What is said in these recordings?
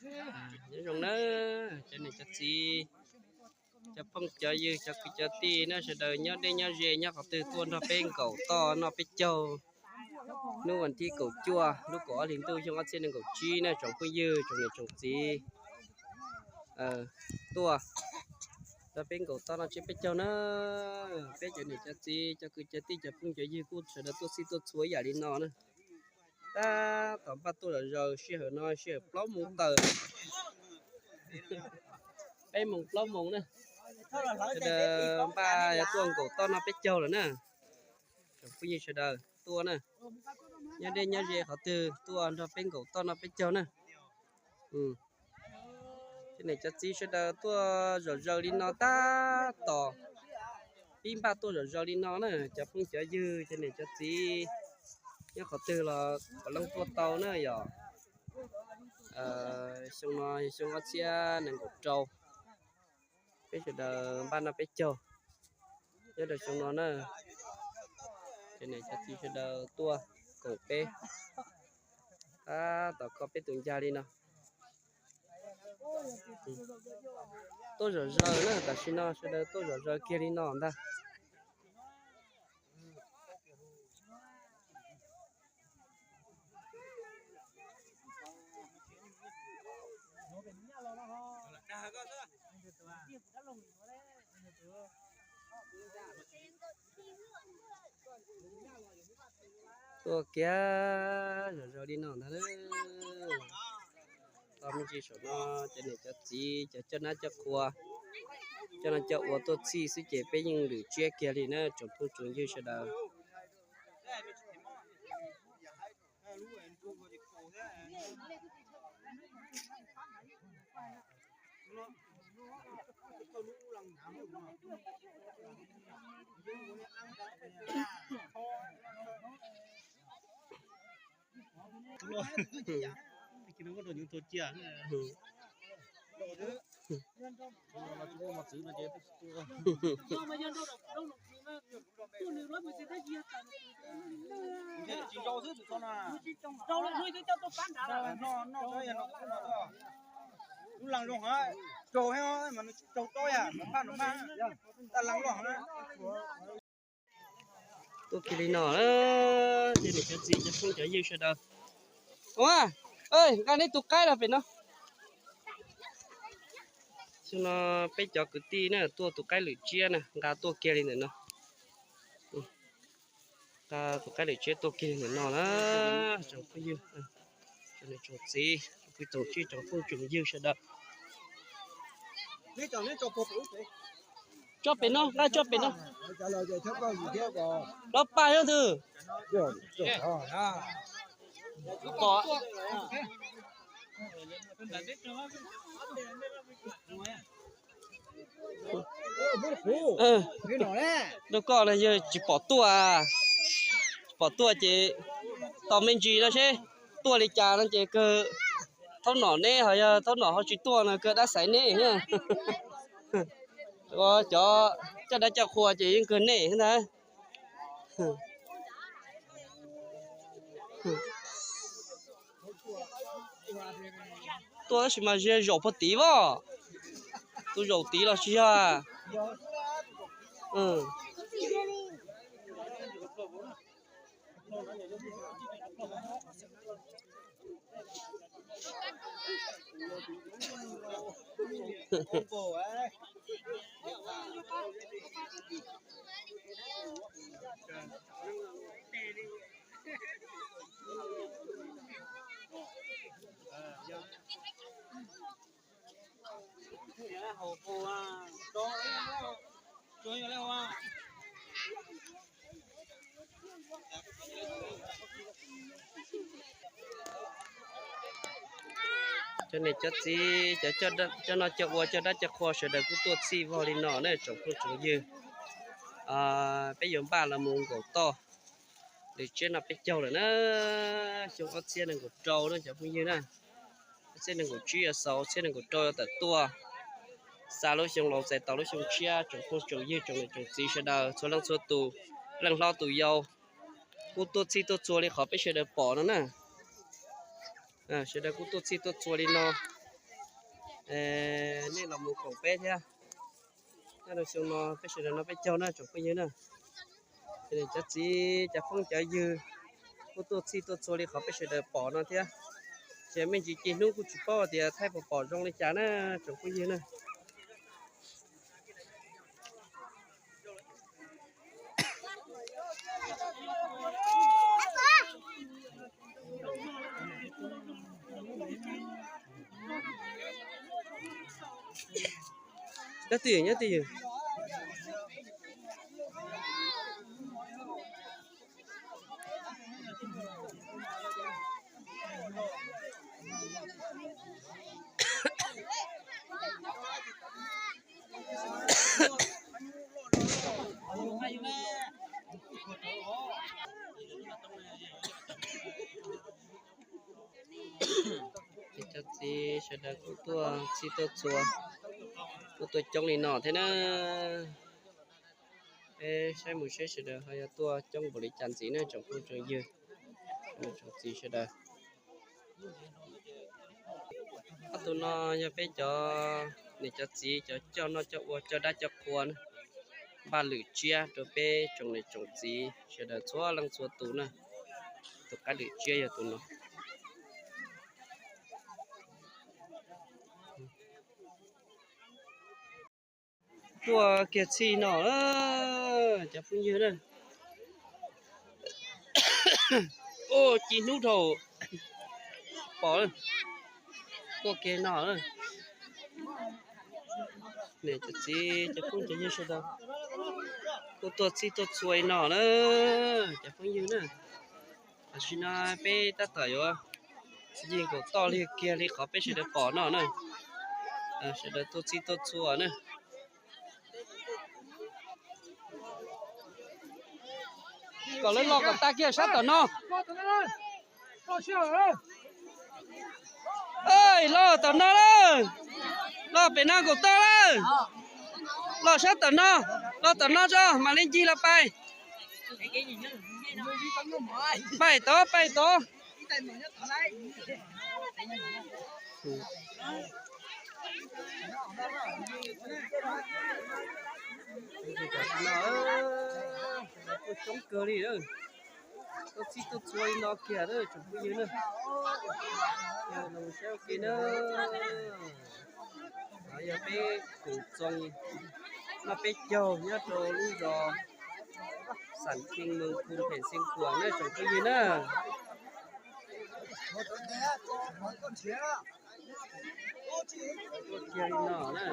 Nyob zoo na, cov niam cov txiv, cov phooj cov ywg, cov kwv cov tij na, sawv daws nyob deb nyob ze nyob qhov twg tuaj nrog peb nkaum toj noj peb caug. Hnub vas thib kaum cuaj lub kaum ob hlis ntuj xyoo ob txhiab nees nkaum tsib na tsoom phooj ywg tsoom niam tsoom txiv, tuaj nrog peb nkaum toj noj tsiab peb caug na. Peb cov niam cov txiv cov kwv cov tij cov phooj cov ywg kuj sawv daws tuaj txhij tuaj txhua ib yam li no na. Tab tom npaj tuaj zom zaws sij hawm no sij hawm plaub moos tawm, peb moos plaub moos na, sawv daws npaj yuav tuaj nkaum toj noj peb caug lawm na. Tsoom phooj ywg sawv daws tuaj na, nyob deb nyob ze qhov twg tuaj nrog peb nkaum toj noj peb caug na. Cov niam cov txiv sawv daws tuaj zom zaws li no tab tom pib npaj tuaj zom zaws li no na, cov phooj cov ywg cov niam cov txiv nyob qhov twg los puav leej tuaj tau na yom. Xyoo no yog xyoo ob txhiab nees nkaum rau, peb sawv daws npaj noj peb caug nyob rau xyoo no na. Cov niam cov txiv sawv daws tuaj koom peb, tab tom kho peb tus ncag li no. Tuaj zom zaws na, tam sim no sawv daws tuaj zom zaws kiag li no ntag. Tuaj kiag zom zaws li no ntag. Tau me ntsis saum no cov niam cov txiv cov coj nab coj qhua, coj noj coj ua tuaj txhij xwb ces peb yeej lwm tsiab kiag li na tsoom phooj tsoom ywg sawv daws. Tuaj kiag li no, cov niam cov txiv cov phooj cov ywg sawv daws. Ua, nqa neb tus qaib los pem no. Xyoo no peb cov kwv tij na tuaj tus qaib lwm tsiab na nqa tuaj kiag li ntawm no. Nqa tus qaib lwm tsiab tuaj kiag li ntawm no na. Tsoom phooj ywg, tsoom niam tsoom txiv, tsoom kwv tsoom tij, tsoom phooj tsoom ywg sawv daws. Tso pem no, nqa tso pem no. Los pais no twg? Pom. Rau koj no yog tsis pom tuaj, tsis pom tuaj ces tos me ntsis no seb tuaj li cas no ces kawg thaub nom neb, ho yog thaub nom ho tsis tuaj no kawg dab xaiv neb. Cov coj dab coj qhua ces yeej kawg nej ntag. Tuaj tab sis mas zaum puag tid as, tus zaum tid los tsis yog. Cov niam cov txiv, cov coj noj coj ua, coj dab coj qhua sawv daws kuj tuaj txhij vog li no na tsoom phooj tsoom ywg. Peb yuav npaj los mus nkaum toj, lwm tsiab no peb caug lawm na. Xyoo ob txhiab nees nkaum rau na cov phooj ywg na. Ob txhiab nees nkaum tsib yuav xaus, ob txhiab nees nkaum rau yuav tawm tuaj. Xa lub xyoo laus txais tau lub xyoo tshiab, tsoom phooj tsoom ywg tsoom niam tsoom txiv sawv daws txhua leej txhua tus, leej hlob tus yau, kuj tuaj txhij tuaj txhua li qhov peb sawv daws pom no na. Sawv daws kuj tuaj txhij tuaj txhua li no. Nej los mus koom peb thiab. Nyob rau xyoo no peb sawv daws no peb caug na tsoom phooj ywg na. Ces cov txiv cov phooj cov ywg kuj tuaj txhij tuaj txhua li qhov peb sawv daws pom no thiab. Ces me ntsis ci hnub kuj tsis paub tias thaij puas pom zoo li cas na tsoom phooj ywg na. Nyob twj ywm, nyob twj ywm. Ces cov txiv sawv daws kuj tuaj txhij tuaj txhua, kuj tuaj coob li no thiab na. Peb saib mus seb sawv daws ho yuav tuaj coob npaum li cas ntxiv na tsoom phooj tsoom ywg, tsoom txiv sawv daws. Ob tug no yog peb cov niam cov txiv cov coj noj coj ua coj dab coj qhua na. Npaj lwm tsiab rau peb tsoom niam tsoom txiv sawv daws txhua leej txhua tus na. Tus qab lwm tsiab yog tus no. Tuaj kiag txhij no na cov phooj ywg na. Ua ci hnub dhau pom na. Tuaj kiag no na. Niam cov txiv cov phooj cov ywg sawv daws kuj tuaj txhij tuaj txhua li no na cov phooj ywg na. Tam sim no peb tab tom yuav ncig nkaum toj li kiag li qhov peb sawv daws pom no na. Sawv daws tuaj txhij tuaj txhua na. Kom lawv los kom tag kiag sab tom no. Los tom no lawm. Los pem no nkaum toj lawm. Los sab tom no. Los tom no tso mam li ncig los pais. Pais tod, pais tod. Tuaj coob kawg li. Tuaj txhij tuaj txhua li no kiag tsoom phooj ywg na. Saib ua ke na. Yog peb koom txoos noj peb caug nyob rau lub zos Xam Khee, Moos Khu, phem Xeev Khuam na tsoom phooj ywg na. Tuaj kiag li no na.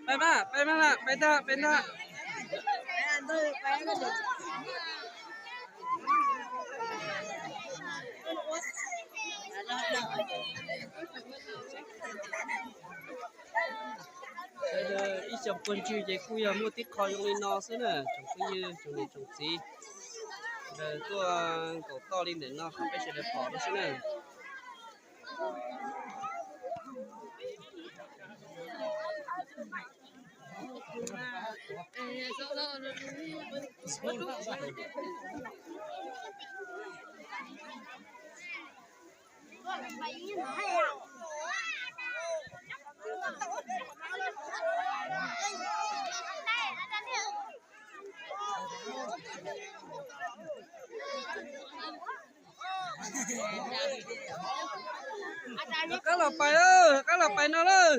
Pais mas, pais mas, pais tag, pais tag. Sawv daws ib xyoos puag ntsis ces kuj yog muaj tib qho zoo li no xwb na tsoom phooj ywg tsoom niam tsoom txiv. Sawv daws tuaj nkaum toj li ntawm no qhov peb sawv daws pom no xwb na. Rov qab los pais lawm, rov qab los pais no lawm.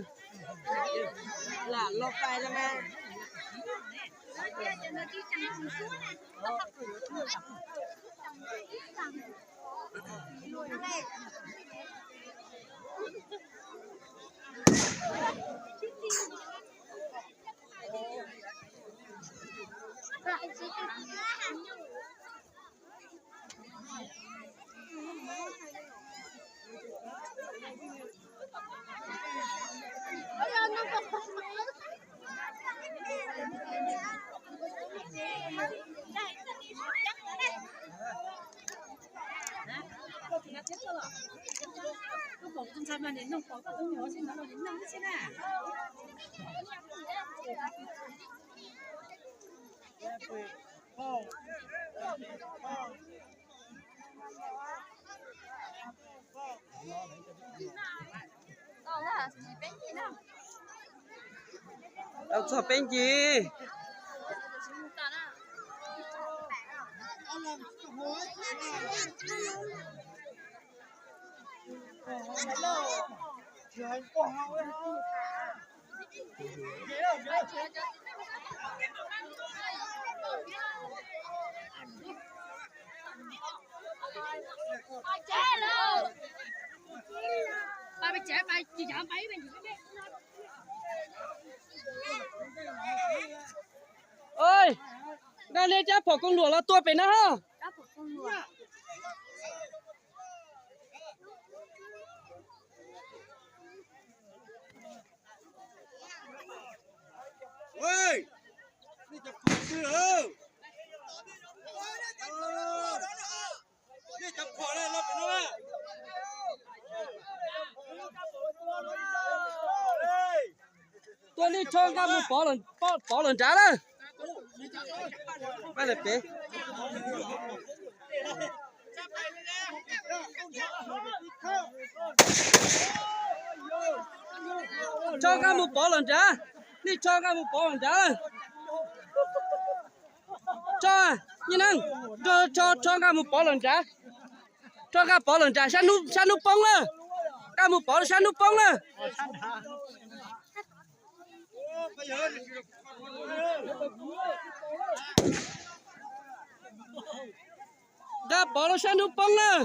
Tau txog peb ncig. Oj, nqa nej cab phom koos luam los tua pem na ho. Tua nej rho nqa mus pov lawm nrad lawm. Rho nqa mus pov lawm nrad. Nej rho nqa mus pov lawm nrad. Rho, Nyiaj Neej, rho, rho nqa mus pov lawm nrad. Rho nqa pov lawm nrad, sab hnub poob lawm. Nqa mus pov sab hnub poob lawm. Nqa pov los sab hnub poob lawm.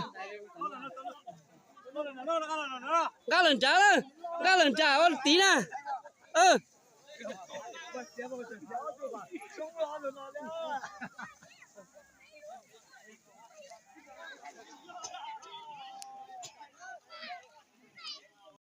Nqa lawm nrad lawm, nqa lawm nrad ua tid na.